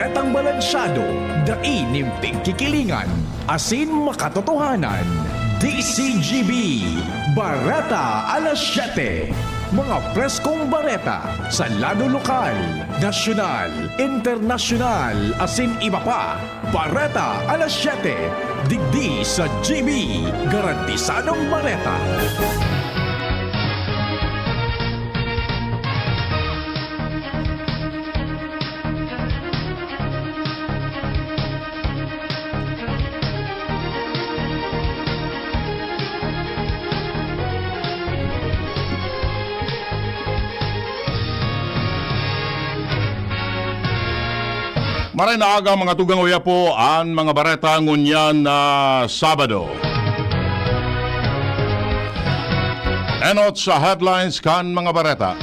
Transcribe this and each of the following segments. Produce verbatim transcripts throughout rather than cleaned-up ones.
Baretang balansyado, dai nin pigkikilingan, asin makatotohanan. D C G B, Bareta alas siyete. Mga preskong bareta sa lado lokal, nasyonal, internasyonal, asin iba pa. Bareta alas siyete, digdi sa G B, garantisadong bareta. Maray na aga, mga tugang, uya po an mga bareta ngunyan na Sabado. Enot sa headlines kan mga bareta.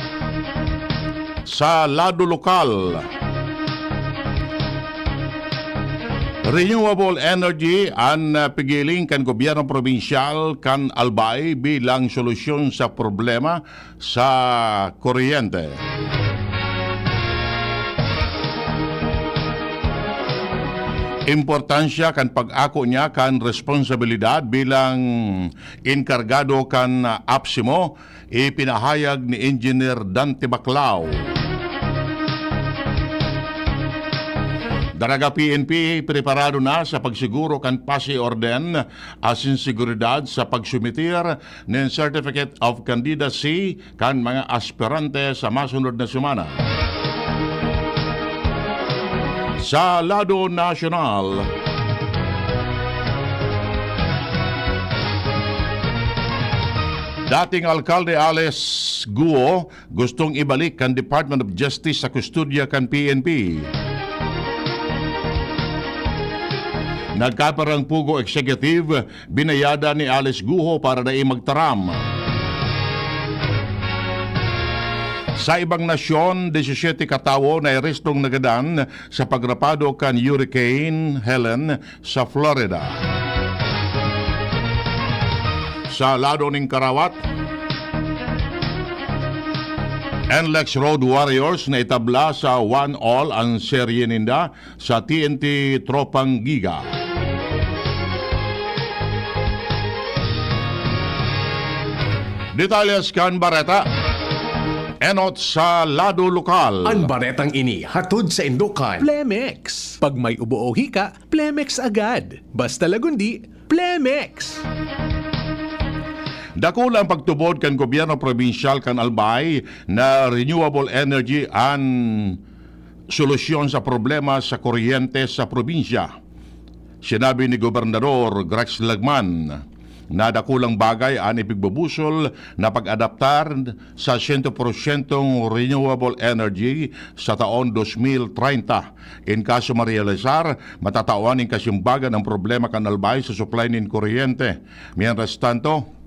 Sa lado lokal, renewable energy an, ah, pigiling kan gobyerno probinsyal kan Albay bilang solusyon sa problema sa kuryente. Importansya kan pag-ako niya kan responsabilidad bilang enkargado kan, ah, APSEMO, ipinahayag ni Engineer Dante Baclao. Daraga P N P preparado na sa pagsiguro kan pasi orden asin seguridad sa pagsumitir nin Certificate of Candidacy kan mga aspirante sa masunod na semana. Sa lado nasyonal, dating Alkalde Alice Guo gustong ibalik kan Department of Justice sa kustodiya kan P N P. Nagkaparang pugo executive, binayada ni Alice Guho para dai magtaram. Sa ibang nasyon, disisiyete ka tawo na arestong nagadan sa pagrapado kan Hurricane Helen sa Florida. Sa lado ning karawat, N L E X Road Warriors na itabla sa one all an serye ninda sa T N T Tropang Giga. Detalles kan bareta. Enot sa lado lokal. An baretang ini hatod sa Indokan Plemex. Pag may ubo o hika, Plemex agad. Basta lagundi, Plemex. Dakula ang pagtubod kan gobyerno probinsyal kan Albay na renewable energy an solusyon sa problema sa kuryente sa probinsya. Sinabi ni Gobernador Grex Lagman na dakulang bagay an ipigbubusol na pag-adaptar sa sento porsyentong renewable energy sa taon dos mil treinta. In kaso marealisar, matatawan nin kasimbagan ang problema kan Albay sa supply nin kuryente. Mientras tanto,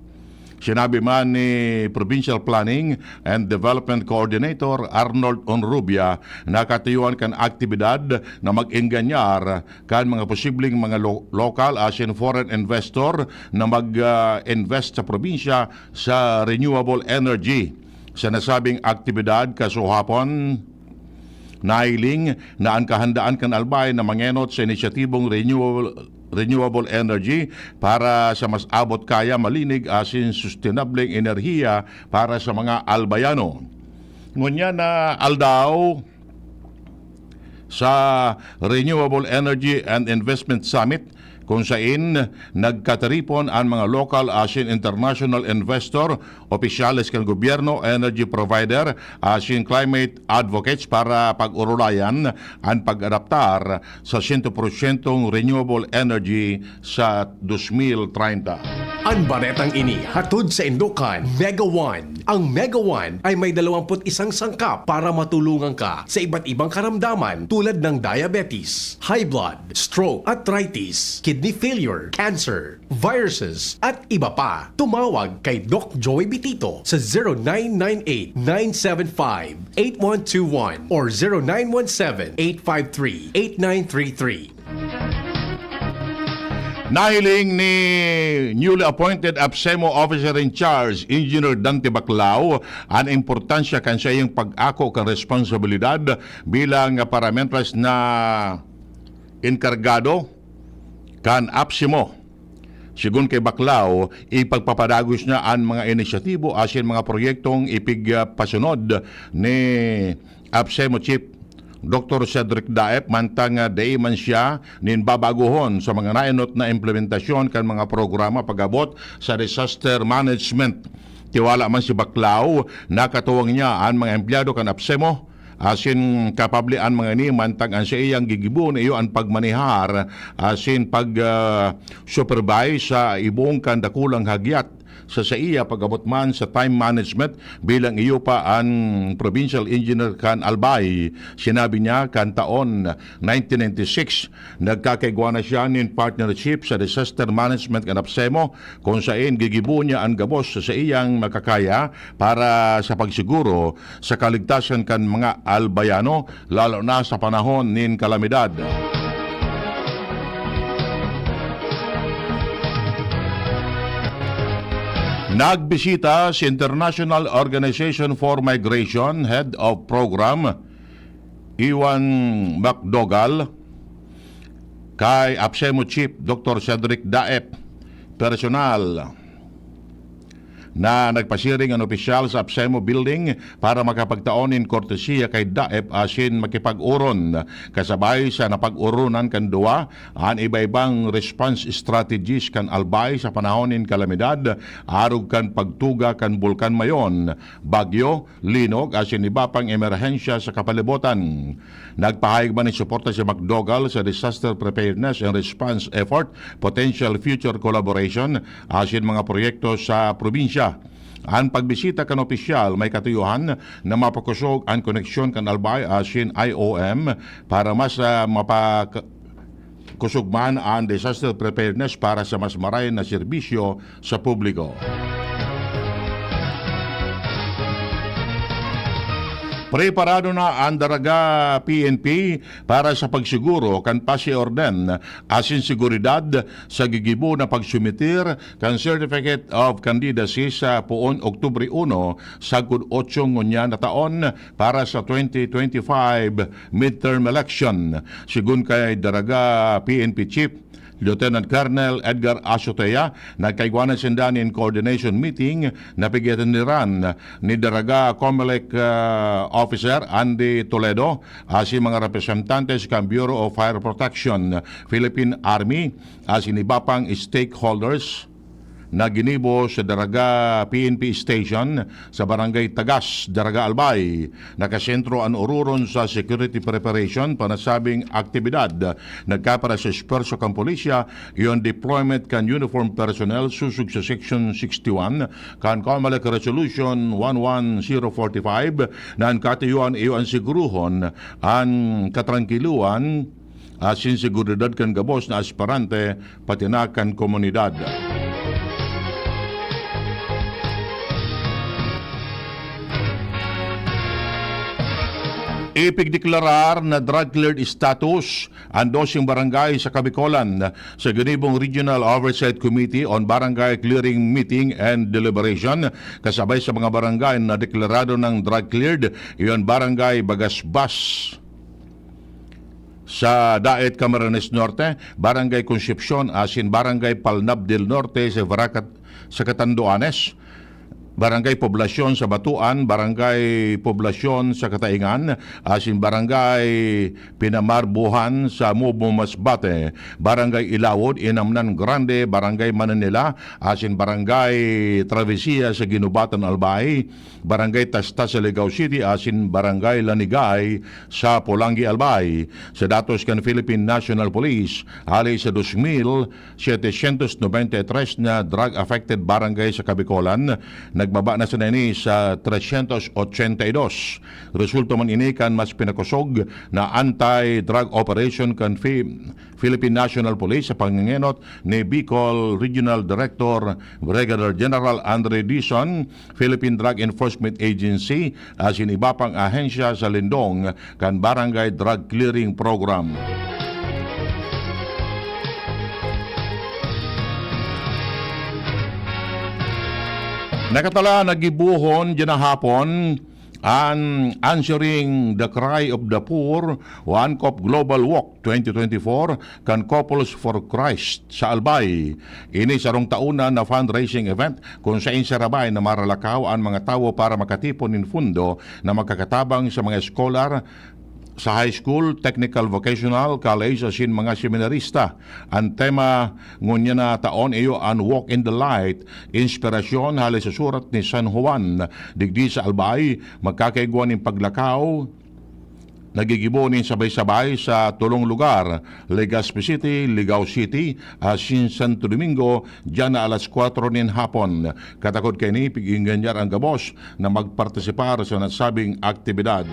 sinabi man ni Provincial Planning and Development Coordinator Arnold Onrubia na katuyuan kan aktibidad na mag-enganyar kan mga posibleng mga lo-, lokal asin foreign investor na mag, ah, invest sa probinsya sa renewable energy. Sa nasabing aktibidad, kasuhapon, nahiling na an kahandaan kan Albay na mangenot sa inisyatibong renewable, renewable energy para sa mas abot kaya, malinig asin sustenableng enerhiya para sa mga Albayano. Ngunyan na aldaw, sa Renewable Energy and Investment Summit, kung sain nagkatiripon an mga lokal asin international investor, opisyales kan gobyerno, energy provider, asin climate advocates para pag-orolayan an pag-adaptar sa sento porsyentong renewable energy sa dos mil treinta. An baretang ini hatod sa Indokan Mega One. Ang Mega One ay may dalawampu't isang sangkap para matulungan ka sa iba't ibang karamdaman tulad ng diabetes, high blood, stroke, arthritis, kidney failure, cancer, viruses, at iba pa. Tumawag kay Doc Joey Bitito sa zero nine nine eight, nine seven five, eight one two one or zero nine one seven, eight five three, eight nine three three. Nahiling ni newly appointed APSEMO Officer in Charge, Engineer Dante Baclao, an importansya kan saiyang pag-ako kan responsibilidad bilang paramentras na enkargado kan APSEMO. Sigon kay Baclao, ipagpapadagos niya an mga inisyatibo asin mga proyektong ipigpasunod ni APSEMO Chief Doktor Cedric Daep, mantang, ah, dai man siya nin babagohon sa mga naenot na implementasyon kan mga programa pag-abot sa disaster management. Tiwala man si Baclao na katuwang niya an mga empleyado kan APSEMO, asin kapable an mga ini, mantang an saiyang gigibo na iyo an pagmanehar asin pag, ah, supervise sa ibong kan dakulang hagyat sa saiya pag-abot man sa time management bilang iyo pa an provincial engineer kan Albay. Sinabi niya, kan taon nineteen ninety-six, nagkakaigwa na siya nin partnership sa disaster management kan APSEMO, kung sain gigibo niya an gabos sa saiyang makakaya para sa pagsiguro sa kaligtasan kan mga Albayano, lalo na sa panahon nin kalamidad. Nagbisita si International Organization for Migration Head of Program, Iwan McDougall, kay APSEMO Chief Doktor Cedric Daep personal na nagpasiring an opisyal sa APSEMO Building para makapagtao nin kortesiya kay Daep asin makipag-oron, kasabay sa napag-oronan kan duwa an iba-ibang response strategies kan Albay sa panahon nin kalamidad, arog kan pagtuga kan Bulkan Mayon, bagyo, linog asin iba pang emerhensya sa kapalibutan. Nagpahayag man nin suporta si McDougall sa disaster preparedness and response effort, potential future collaboration asin mga proyekto sa probinsya. An pagbisita kan opisyal may katuyohan na mapakosog an koneksyon kan Albay asin I O M para mas, ah, mapa-, kosog man an disaster preparedness para sa mas maray na serbisyo sa publiko. Preparado na an Daraga P N P para sa pagsiguro kan pasiorden asin seguridad sa gigibo na pagsumitir kan Certificate of Candidacy sa poon Oktubre uno sagkod otso ngunyan na taon para sa twenty twenty-five midterm election. Sigon kay Daraga P N P Chief Lieutenant Colonel Edgar Azotea, nagkaigwa na sinda nin coordination meeting na pigyatenderan ni Daraga Comelec, ah, Officer Andy Toledo, asin mga representantes kan Bureau of Fire Protection, Philippine Army, asin iba pang stakeholders na ginibo sa Daraga P N P Station sa Barangay Tagas, Daraga Albay. Nakasentro an ororon sa security preparation panasabing aktibidad. Nagkapara sa espuwerso kan pulisya, iyon deployment kan uniform personnel susog sa Section sixty-one kan Comelec Resolution one one zero forty-five na an katuyoan iyo an siguruhon an katrangkiluan asin seguridad kan gabos na aspirante, pati na kan komunidad. Ipigdeklarar na drug cleared status an doseng barangay sa Kabikolan sa ginibong Regional Oversight Committee on Barangay Clearing Meeting and Deliberation. Kasabay sa mga barangay na deklarado ng drug cleared, iyon Barangay Bagasbas sa Daet, Camarines Norte, Barangay Concepcion asin Barangay Palnab del Norte sa Veracat, sa Catanduanes, Barangay Poblacion sa Batuan, Barangay Poblacion sa Cataingan, asin Barangay Pinamarbuhan sa Mobo, Masbate, Barangay Ilawod, Inamnan Grande, Barangay Mananila, asin Barangay Travesía sa Guinobatan, Albay, Barangay Tasta sa Ligao City, asin Barangay Lanigay sa Polangui, Albay. Sa datos kan Philippine National Police, hali sa dos mil setecientos noventa y tres na drug-affected barangay sa Kabikolan, nagbaba na sana ini sa trescientos ochenta y dos. Resulta man ini kan mas pinakosog na anti-drug operation kan Fi-, Philippine National Police sa pangengenot ni Bicol Regional Director Brigadier General Andre Dizon, Philippine Drug Enforcement Agency, asin iba pang ahensya sa lindong kan Barangay Drug Clearing Program. Nakatala na gibohon diyan na hapon an Answering the Cry of the Poor o ANCOP Global Walk twenty twenty-four kan Couples for Christ sa Albay. Ini sarong taon na, na fundraising event kung saen sarabay na maralakaw an mga tawo para makatipon nin fundo na makakatabang sa mga eskolar sa high school, technical vocational college asin mga seminarista. An tema ngunyan na taon iyo an Walk in the Light, inspirasyon hale sa surat ni San Juan. Digdi sa Albay, magkakaigwa nin paglakaw, nagigibo nin sabay-sabay sa tulong lugar, Legazpi City, Ligao City, asin Santo Domingo, diyan na alas kwatro nin hapon. Katakod kaini, pig-ingganyar an gabos na magpartisipar sa nasabing aktibidad.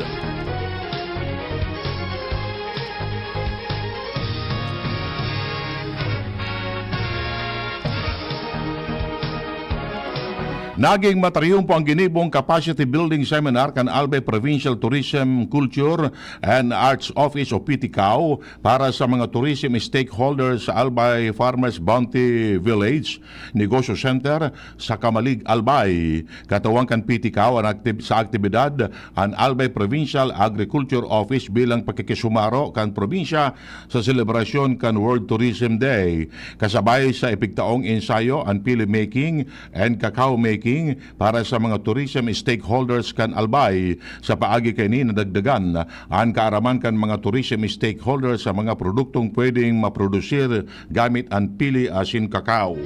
Naging matriyumpo ang ginibong Capacity Building Seminar kan Albay Provincial Tourism, Culture and Arts Office o PTCAO para sa mga tourism stakeholders sa Albay Farmers Bounty Village, Negosyo Center sa Camalig, Albay. Katawan kan PTCAO an aktib-, sa aktibidad an Albay Provincial Agriculture Office bilang pakikisumaro kan probinsya sa selebrasyon kan World Tourism Day. Kasabay sa ipigtaong ensayo, an pili making and cacao making para sa mga tourism stakeholders kan Albay. Sa paagi kaini, nadagdagan an kaaraman kan mga tourism stakeholders sa mga produktong pwedeng maprodusir gamit an pili asin cacao.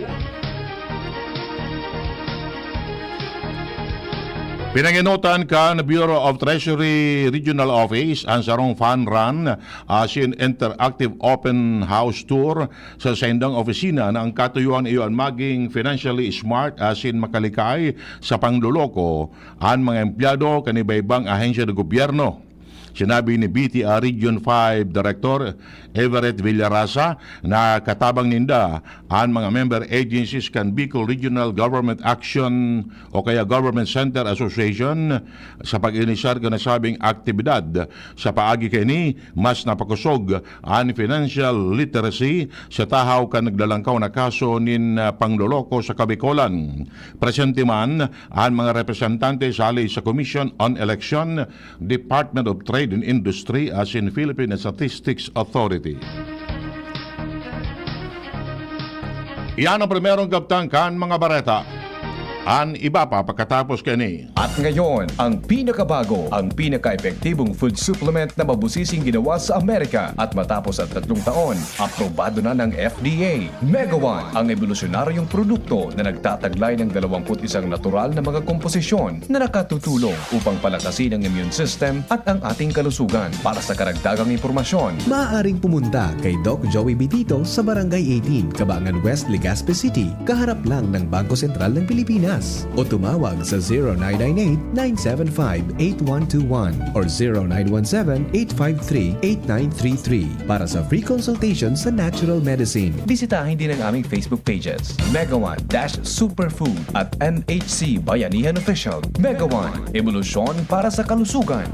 Pinangenotan kan Bureau of Treasury Regional Office an sarong fun run asin interactive open house tour sa saindang opisina na ang katuyoan iyo an maging financially smart asin makalikay sa pangloloko an mga empleyado kan iba-ibang ahensya ng gobyerno. Sinabi ni B T R Region five Director Everett Villarasa na katabang ninda an mga member agencies kan Bicol Regional Government Action o kaya Government Center Association sa pag-inisyar kan nasabing aktibidad. Sa paagi kaini, mas napakosog an financial literacy sa tahaw kan naglalangkaw na kaso nin, ah, pangloloko sa Kabikolan. Presente man an mga representante sa hali sa Commission on Election, Department of Trade and Industry asin Philippine Statistics Authority. Iyan ang primerong kabtang kan mga bareta. An iba pa pagkatapos kaini. At ngayon, ang pinakabago, ang pinaka-epektibong food supplement na mabusising ginawa sa Amerika. At matapos ang tatlong taon, aprobado na ng F D A. Mega One, ang ebolusyonaryong produkto na nagtataglay ng dalawampu't isang natural na mga komposisyon na nakatutulong upang palakasin ang immune system at ang ating kalusugan. Para sa karagdagang impormasyon, maaaring pumunta kay Doc Joey Bitito sa Barangay eighteen, Cabangan West, Legazpi City, kaharap lang ng Bangko Sentral ng Pilipinas. O tumawag sa zero nine nine eight, nine seven five, eight one two one or zero nine one seven, eight five three, eight nine three three para sa free consultation sa natural medicine. Bisitahin din ang aming Facebook pages, Mega One dash Superfood at M H C Bayanihan Official. Mega One, ebolusyon para sa kalusugan.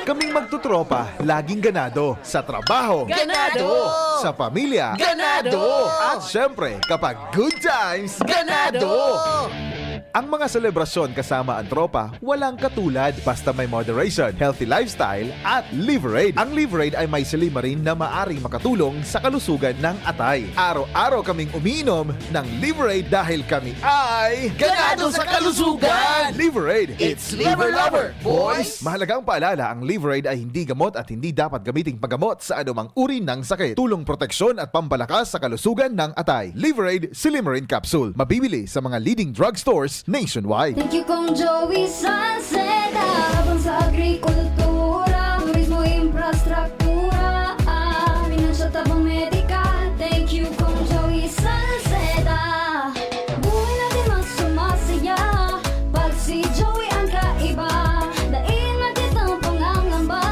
Kaming magtotropa, laging ganado. Sa trabaho. Ganado! Sa pamilya. Ganado! At syempre, kapag good times, Ganado! Ganado! Ang mga selebrasyon kasama ang tropa, walang katulad. Basta may moderation, healthy lifestyle, at Liverade. Ang Liverade ay may silymarin na maaring makatulong sa kalusugan ng atay. Araw-araw kaming umiinom ng Liverade dahil kami ay Ganado sa kalusugan! Liverade! It's Liver Lover, boys! Mahalagang paalala, ang Liverade ay hindi gamot at hindi dapat gamiting paggamot sa anumang uri ng sakit. Tulong proteksyon at pampalakas sa kalusugan ng atay. Liverade Silymarin Capsule. Mabibili sa mga leading drugstores nationwide. Thank you, Kong Joey Salceda. Habang sa agrikultura, turismo, infrastruktura, ah, pinansyal, tabang medikal. Thank you, Kong Joey Salceda. Buhay natin mas sumasaya pag si Joey ang kaiba. Dai na kitang pangangamba,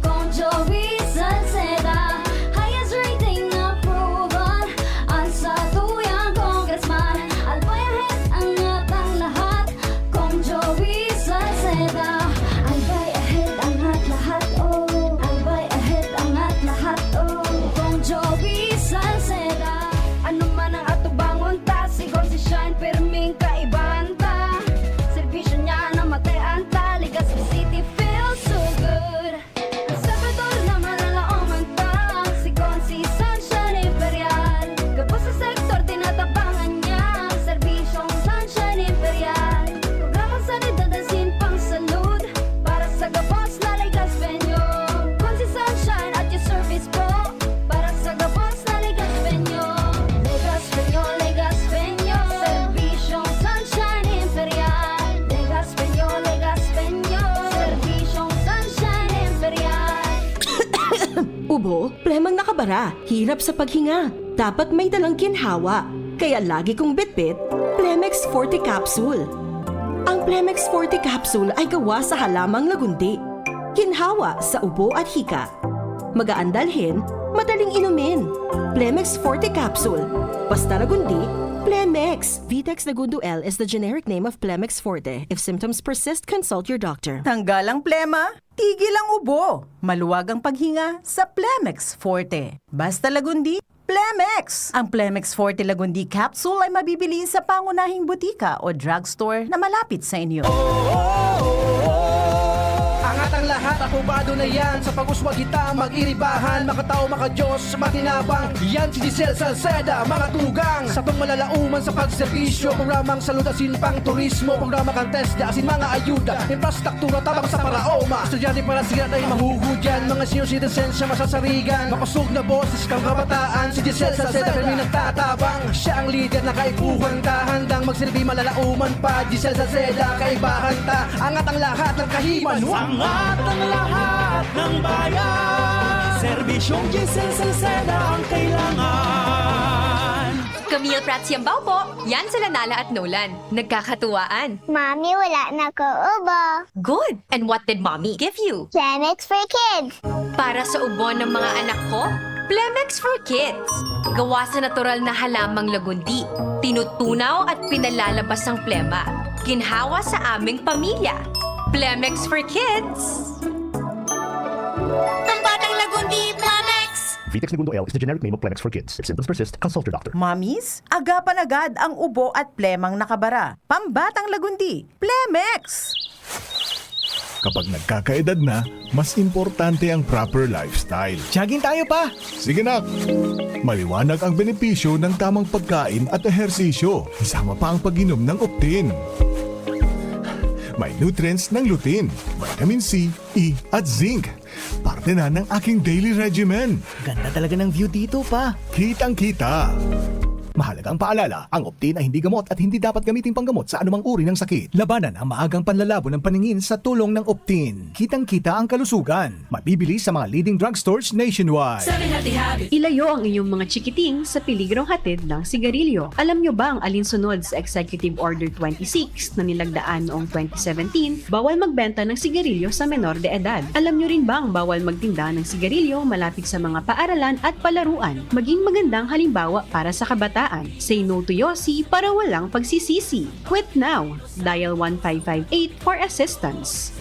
Kong Joey Salceda. Highest rating approval, ang satuyang congressman. Albay ahead ang atang lahat, Kong Joey Salceda. Albay ahead Plemang nakabara, hirap sa paghinga. Dapat may dalang ginhawa. Kaya lagi kong bitbit, Plemex Forte Capsule. Ang Plemex Forte Capsule ay gawa sa halamang lagundi. Ginhawa sa ubo at hika. Magaan dalhin, madaling inumin. Plemex Forte Capsule. Basta lagundi, Plemex. Vitex Lagundo L is the generic name of Plemex Forte. If symptoms persist, consult your doctor. Tanggal ang plema, tigil ang ubo. Maluwag ang paghinga sa Plemex Forte. Basta lagundi, Plemex! Ang Plemex Forte Lagundi Capsule ay mabibili sa pangunahing butika o drugstore na malapit sa inyo. Angat ang lahat, aprobado na yan. Sa pag-uswag kita, mag-iribahan, makatao, makadiyos, matinabang. Yan si Giselle Salceda, mga tugang. Sa tong malalauman sa pagserbisyo, programang salud asin pang turismo, programa kan TESDA asin mga ayuda, infrastruktura tabang sa paraoma. Estudyante para siya ay mahuhudyan, mga senior citizen siya masasarigan. Makosog na boses kang kabataan, si Giselle Salceda kami nagtatabang. Siya ang lider na kaipuhan ta, handang magsilbi malalauman pa. Giselle Salceda, kaibahan ta, angat ang lahat ng kahiman. Angat ang lahat ng bayan. Serbisyong Giselle Salceda ang kailangan. Camille Prats Yambao po. Yan sila Nala at Nolan. Nagkakatuwaan. Mami, wala na ko ubo. Good! And what did Mommy give you? Plemex for Kids. Para sa ubo ng mga anak ko, Plemex for Kids. Gawa sa natural na halamang lagundi. Tinutunaw at pinalalabas ang plema. Ginhawa sa aming pamilya. Plemex for Kids. Ang batang lagundi, Plemex! Vitex Negundo L is the generic name of Plemex for Kids. If symptoms persist, consult your doctor. Mommies, agapan agad ang ubo at plemang nakabara. Pambatang lagundi, Plemex! Kapag nagkakaedad na, mas importante ang proper lifestyle. Jogging tayo, Pa! Sige, nak! Maliwanag ang benepisyo ng tamang pagkain at ehersisyo, kasama pa ang pag-inom ng Optin. May nutrients ng lutein, vitamin C, E, at zinc. Parte na ng aking daily regimen. Ganda talaga ng view dito, Pa. Kitang-kita. Mahalagang paalala, ang Optin ay hindi gamot at hindi dapat gamiting panggamot sa anumang uri ng sakit. Labanan ang maagang panlalabo ng paningin sa tulong ng Optin. Kitang-kita ang kalusugan. Mabibili sa mga leading drugstores nationwide. Ilayo ang inyong mga chikiting sa peligrong hatid ng sigarilyo. Alam nyo bang alinsunod sa Executive Order twenty-six na nilagdaan noong twenty seventeen, bawal magbenta ng sigarilyo sa menor de edad? Alam nyo rin bang bawal magtinda ng sigarilyo malapit sa mga paaralan at palaruan? Maging magandang halimbawa para sa kabataan. Say no to Yossi para walang pagsisisi. Quit now! Dial one five five eight for assistance.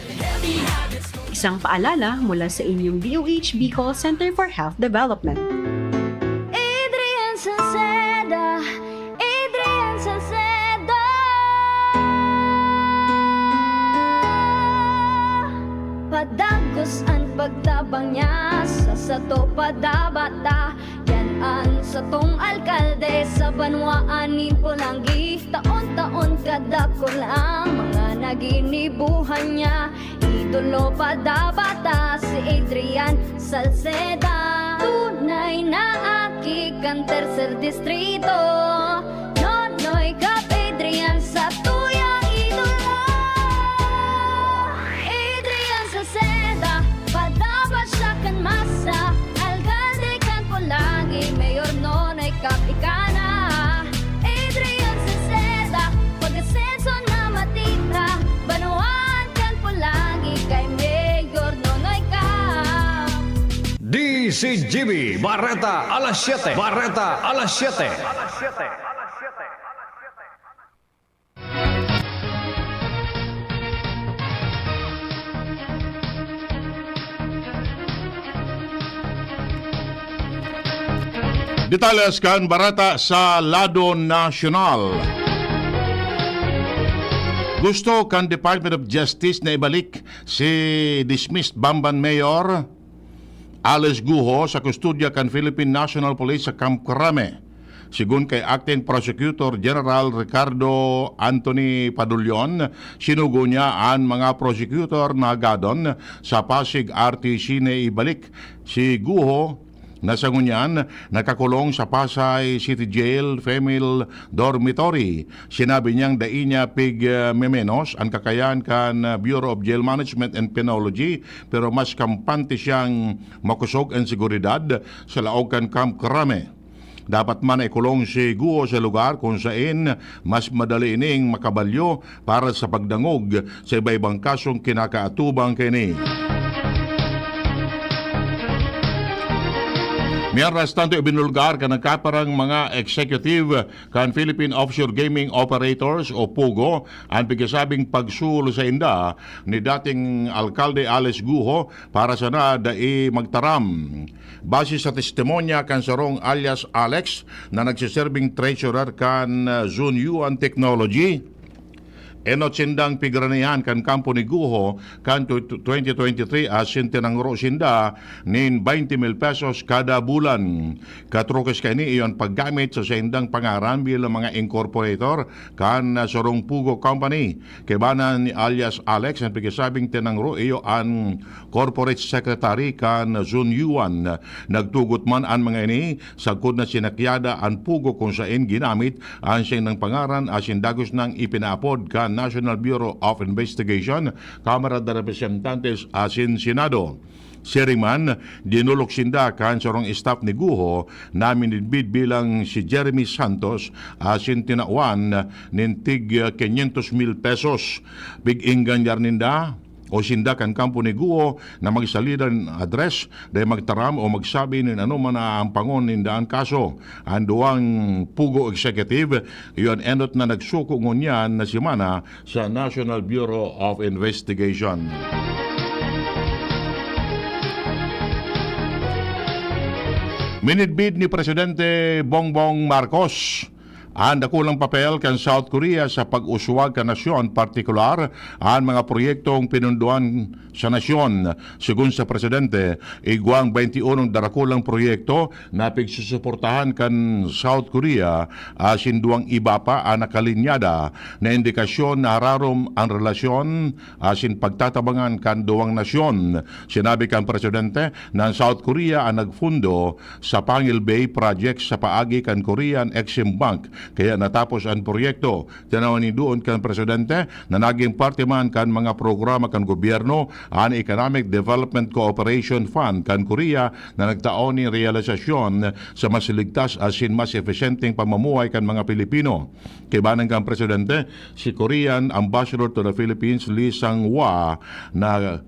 Isang paalala mula sa inyong D O H Bicol Center for Health Development. Adrian Salceda, Adrian Salceda. Padagos an pagtabang niya sa sato padabata. Yan an satong alkalde sa banwaan nin Polangui. Taon-taon kadakul ang mga naginibuhan niya. Idolo padabata si Adrian Salceda. Tunay na aki kan Tercer Distrito. Nonoy Cap Adrian sa tuyang idolo. Adrian Salceda, padaba siya kan masa. Alkalde kan Polangui, Mayor Nonoy Cap ika na. Adrian Salceda, pag-asenso na matira. Banwaan kan Polangui kay Mayor Nonoy Cap. D C G B, Bareta alas siyete. Bareta alas siyete. Detalles kan bareta sa lado nasyonal. Gusto kan Department of Justice na ibalik si dismissed Bamban Mayor Alice Guho sa kustodya kan Philippine National Police sa Camp Crame. Sigon kay Acting Prosecutor General Ricardo Anthony Padullon, sinugo niya an mga prosecutor na gadon sa Pasig R T C na ibalik si Guho na sa ngunyan nakakulong sa Pasay City Jail Female Dormitory. Sinabi niyang dai niya pig, ah, memenos an kakayan kan, ah, Bureau of Jail Management and Penology, pero mas kampante siyang makosog an seguridad sa laog kan Camp Crame. Dapat man na ikulong si Guo sa lugar kung sain mas madali ining makabalyo para sa pagdangog sa iba-ibang kasong kinakaatubang kaini. Mientras tanto, ibinulgar kan nagkaparang mga executive kan Philippine Offshore Gaming Operators o PUGO an pigkasabing pagsuol sa inda ni dating alkalde Alice Guho para sana dai magtaram. Base sa testimonya kan sarong alias Alex na nagsiserbing treasurer kan, ah, Zun Yuan Technology, enot sindang pigranihan kan kampo ni Guho kan tw-, twenty twenty-three asin tinangro sinda nin twenty mil pesos kada bulan. Katrukis kaini iyo an paggamit sa saindang pangaran bilang mga incorporator kan, ah, sarong PUGO company. Kaibanan ni alias Alex an pigkasabing tinangro iyo an corporate secretary kan Zun Yuan. Nagtugot man an mga ini sagkod na sinakyada an PUGO kung sain ginamit an saindang pangaran asin dagos nang ipinaapod kan National Bureau of Investigation, Kamara de Representantes asin Senado. Siring man, dinolok sinda kan sarong staff ni Guho na minidbid bilang si Jeremy Santos asin tinawan nin tig quinientos mil pesos. Pig-engganyar ninda o sinda kan kampo ni Guho na magsalida nin address, dai magtaram o magsabi nin anoman na aampangon ninda an kaso. An duwang PUGO executive, iyo an enot na nagsuko ngunyan na semana sa National Bureau of Investigation. Minidbid ni Presidente Bongbong Marcos an dakulang papel kan South Korea sa pag-uswag kan nasyon, partikular an mga proyektong pinundoan sa nasyon. Segun sa presidente, igwang twenty unong darakulang proyekto na pigsusuportahan kan South Korea, asin duwang iba pa an nakalinyada na indikasyon na hararom an relasyon asin pagtatabangan kan duwang nasyon. Sinabi kan presidente na an South Korea an nagfundo sa Panguil Bay Project sa paagi kan Korean Exim Bank, kaya natapos an proyekto. Tinawan nin duon kan presidente na naging parte man kan mga programa kan gobyerno an Economic Development Cooperation Fund kan Korea na nagtao nin realisasyon sa mas ligtas asin mas efisyenteng pamumuhay kan mga Pilipino. Kaibanan kan presidente, si Korean Ambassador to the Philippines, Lee Sang-hwa, na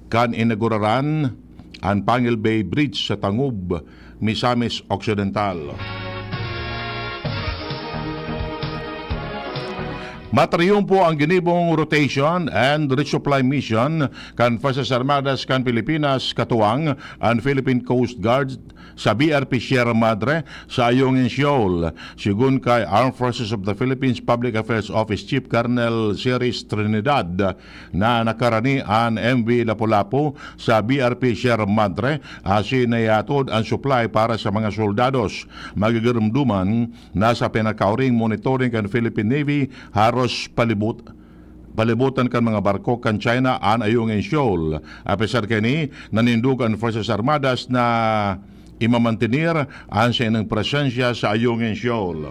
kan inaguraran an Panguil Bay Bridge sa Tangub, Misamis Occidental. Matriyumpo ang ginibong rotation and resupply mission kan Fuerzas Armadas kan Pilipinas, katuwang an Philippine Coast Guard sa B R P Sierra Madre sa Ayungin Shoal. Sigun kay Armed Forces of the Philippines Public Affairs Office Chief Colonel Ceres Trinidad, na nakarani an M V Lapu-Lapu sa B R P Sierra Madre, asin naihatod an supply para sa mga soldados. Magigirumduman na sa pinakauring monitoring kan Philippine Navy, haros palibot, palibotan kan mga barko kan China an Ayungin Shoal. Apesar kaini, nanindog an Fuerzas Armadas na imamantener an saindang presensya sa Ayungin Shoal.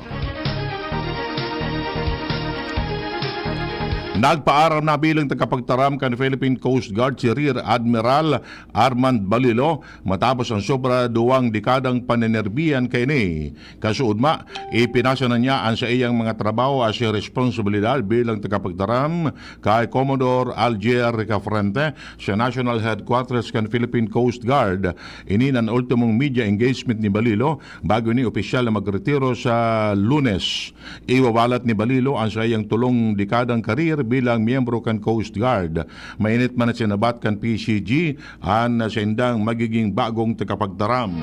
Nagpaaram na bilang tagapagtaram kan Philippine Coast Guard si Rear Admiral Armand Balilo matapos ang sobra duwang dekadang panenerbiyan kaini. Kasuodma, ipinasa na niya an saiyang mga trabaho asin responsibilidad bilang tagapagtaram kay Commodore Alger Ricafrente sa National Headquarters kan Philippine Coast Guard. Ini an ultimong media engagement ni Balilo bago ini opisyal na magretiro sa Lunes. Iwawalat ni Balilo an saiyang tolong dekadang karir bilang miyembro kan Coast Guard. Mainit man na sinabat kan P C G an saindang magiging bagong tagapagtaram.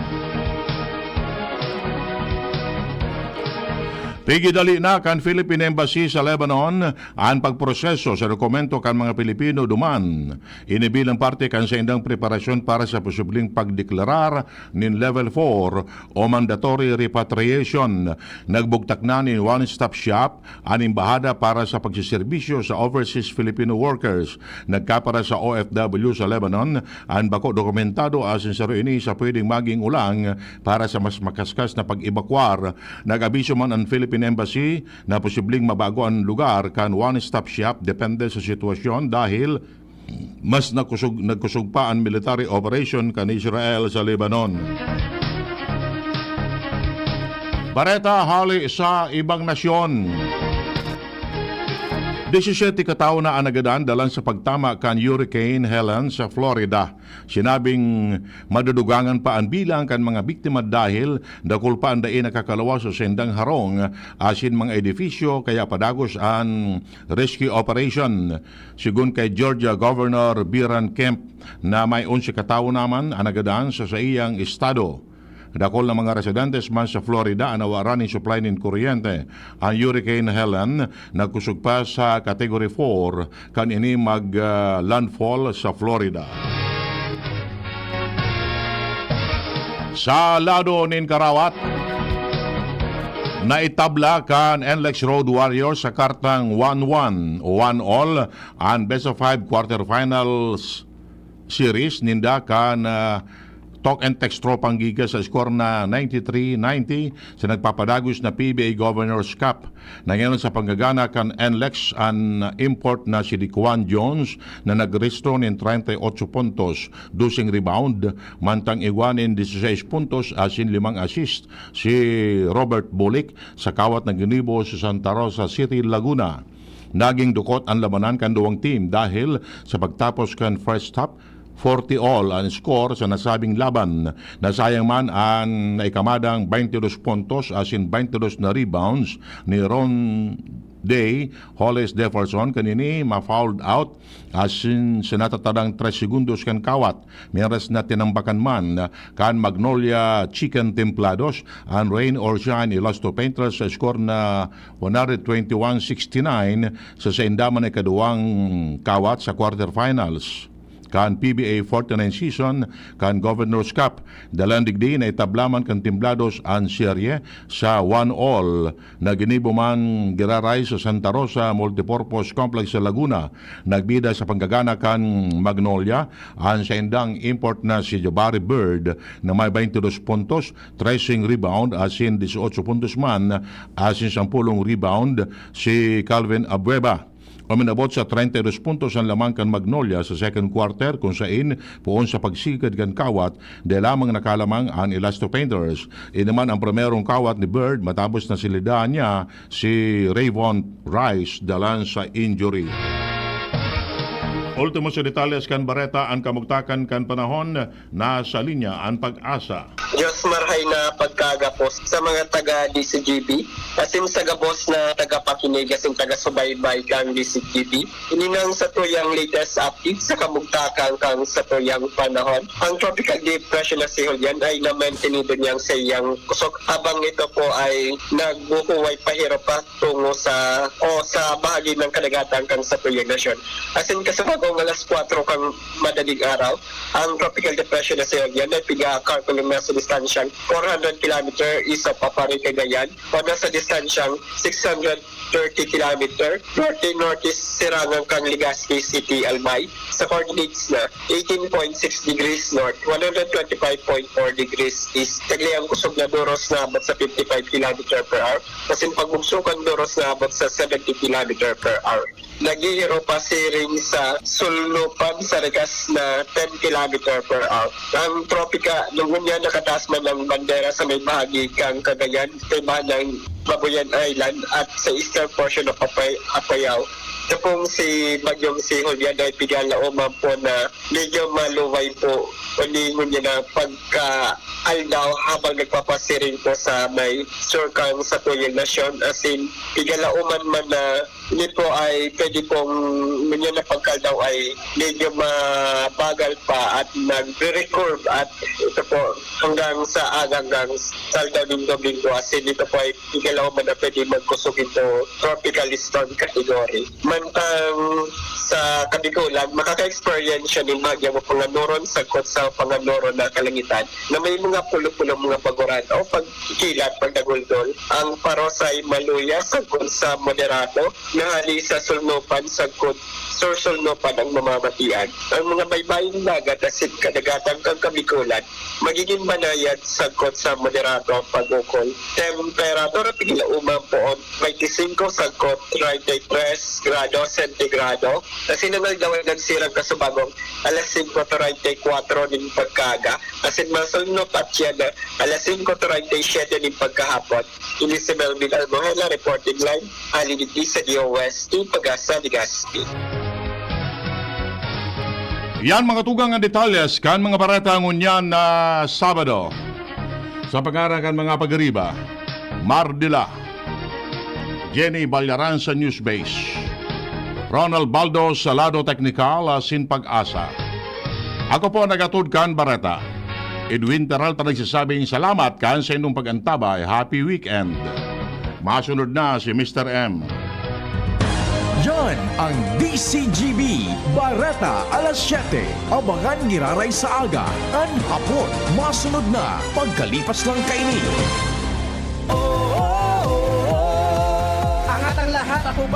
Pigidali na kan Philippine Embassy sa Lebanon an pagproseso sa dokumento kan mga Pilipino duman. Ini bilang parte kan saindang preparasyon para sa posibleng pagdeklarar nin Level four o mandatory repatriation. Nagbugtak na nin one-stop shop an embahada para sa pagseserbisyo sa overseas Filipino workers. Nagkapara sa O F W sa Lebanon, an bako dokumentado asin saro ini sa pwedeng maging ulang para sa mas makaskas na pag-ebakwar. Nag-abiso man an Philippine Embassy na posibleng mabago an lugar kan one-stop shop depende sa sitwasyon dahil mas nakusog, nagkusog pa an military operation kan Israel sa Lebanon. Bareta hali sa ibang nasyon. Disisiyete katawo na an nagadan dalan sa pagtama kan Hurricane Helen sa Florida. Sinabing madudugangan pa an bilang kan mga biktima dahil dakul pa an dai nakakalawas sa saindang harong asin mga edifisyo, kaya padagos an rescue operation. Sigon kay Georgia Governor Byron Kemp na may onse katawo naman an nagadan sa saiyang estado. Dakul na mga residentes man sa Florida an nawaran nin supply nin kuryente. An Hurricane Helen nagkusog pa sa Category four kan ini mag, ah, landfall sa Florida. Sa lado nin karawat, naitabla kan N L E X Road Warriors sa kartang one one o one all an best of five quarterfinals series ninda kan, ah, Talk and Text Tropang Giga sa score na ninety-three ninety sa nagpapadagos na P B A Governor's Cup. Nangyano sa panggagana kan N L E X an import na si Dequan Jones na nagrehistro nin treinta y ocho puntos, doseng rebound, mantang igwa nin dieciséis puntos asin limang assist si Robert Bulik sa kawat na ginibo sa Santa Rosa City, Laguna. Naging dukot an labanan kan duwang team dahil sa pagtapos kan first half, forty all an score sa nasabing laban. Nasayang man an naikamadang twenty-dos puntos asin twenty-dos na rebounds ni Ron Day Hollis Jefferson kanini ma-fouled out asin sa natatadang tres segundos kan kawat. Mientras na tinambakan man kan Magnolia Chicken Templados an Rain or Shine Elasto Painters sa score na one hundred twenty-one sixty-nine sa sainda man ikaduwang kawat sa quarterfinals kan P B A forty-nine season kan Governor's Cup. Dalan digdi, naitabla man kan Templados an serye sa one all na ginibo man giraray sa Santa Rosa Multipurpose Complex sa Laguna. Nagbida sa panggagana kan Magnolia an saindang import na si Jabari Bird na may twenty-dos puntos, trese rebound asin dieciocho puntos man asin sampolong rebound si Calvin Abueva. Uminabot sa treinta y dos puntos an lamang kan Magnolia sa second quarter, kun sain, poon sa pagsigad kan kawat, dai lamang nakalamang an Elasto Painters. Ini man ang primerong kawat ni Bird matapos na silidahan niya si Rayvon Rice dalan sa injury. Ultimo sa detalles kan bareta, an kamugtakan kan panahon. Nasa linya an Pag-asa. Diyos marhay na pagkagapos sa mga taga D C G B, asin sa gabos na tagapakinig asin taga-subaybay kan D C G B. Ini nang satuyang latest update sa kamugtakan kan satuyang panahon. Ang Tropical Depression na si Julian ay namantinido niyang sa iyang kusog, habang ito po ay nagbuhuway pahirap pa tungo sa, o sa bahagi ng kadagatan kan satuyang nasyon. Asin kasabagong alas kwatro kan madaling araw, ang Tropical Depression na si Julian ay piga-calculum na sa distansyang four hundred kilometer east of Aparri, Cagayan, o nasa distansyang six hundred thirty kilometer norte-norte sirangan kan Legazpi City, Albay, sa coordinates na eighteen point six degrees north, one hundred twenty-five point four degrees east. Tagli ang kusog na duros na abot sa fifty-five kilometer per hour, asin pagbugso kan duros na abot sa seventy kilometer per hour. Naghihiro pa siring sa sulnupan sa rikas na ten kilometer per hour. Ang tropika, ngunyan nakataas man ang bandera sa may bahagi kan Cagayan, kaibahan ng Mabuyan Island at sa eastern portion of Apay-, Apayao, Ito pong si Bagyong Sihol yan ay pigalaoman po na medyo maluway po. Kundi ngunyan na pagka-aldaw habang nagpapasiring po sa may surkang sa Tuyong Nasyon. As in, pigalaoman man na hindi po ay pwede pong ngunyan na pagkaldaw ay medyo mabagal pa at nagre-recurve at ito po hanggang sa aga, hanggang sa aldaw nin Domingo. As in, ito po ay pigalaoman na pwede magkusog into tropical storm category. Mantang sa Kabikulan, makaka-experience siya nin bahagya mo panganuron sagkod sa panganuron na kalangitan na may mga pulo-pulo mga paguran o pagkilat, pagdaguldol. Ang paros ay maluya sagkod sa moderato na hali sa sulnupan sagkod sursulnupan ang mamamatian. Ang mga baybayong dagat asin kadagatan kan Kabikulan magigin banayad sagkod sa moderato ang pag-ukol. Temperatura, piglaoman po, twenty-five sagkod, treinta y tres grado sentigrado. Asin ang aldaw ay nagsirang kasubagong alas singko treinta y kwatro nin pagkaaga. Asin masulnop at siya na alas singko treinta y siete nin pagkahapon. Ini si Melvin Almohela, reporting live, hali digdi sa D O S T, Pag-asa, Legazpi. Yan mga tugang ang detalles kan mga bareta ngunyan na Sabado. Sa pangaran kan mga pag-ariba, Mar Dila, Jenny Ballaran sa Newsbase, Ronald Baldo sa lado teknikal asin Pag-asa. Ako po ang nagatod kan bareta, Edwin Peralta, nagsasabing salamat kan sa inyong pag-antabay. Happy weekend. Masunod na si Mister M. Yan ang D C G B, Bareta alas siyete. Abangan giraray sa aga, an hapon. Masunod na, pagkalipas lang kaini. Ang atang lahat, ako ba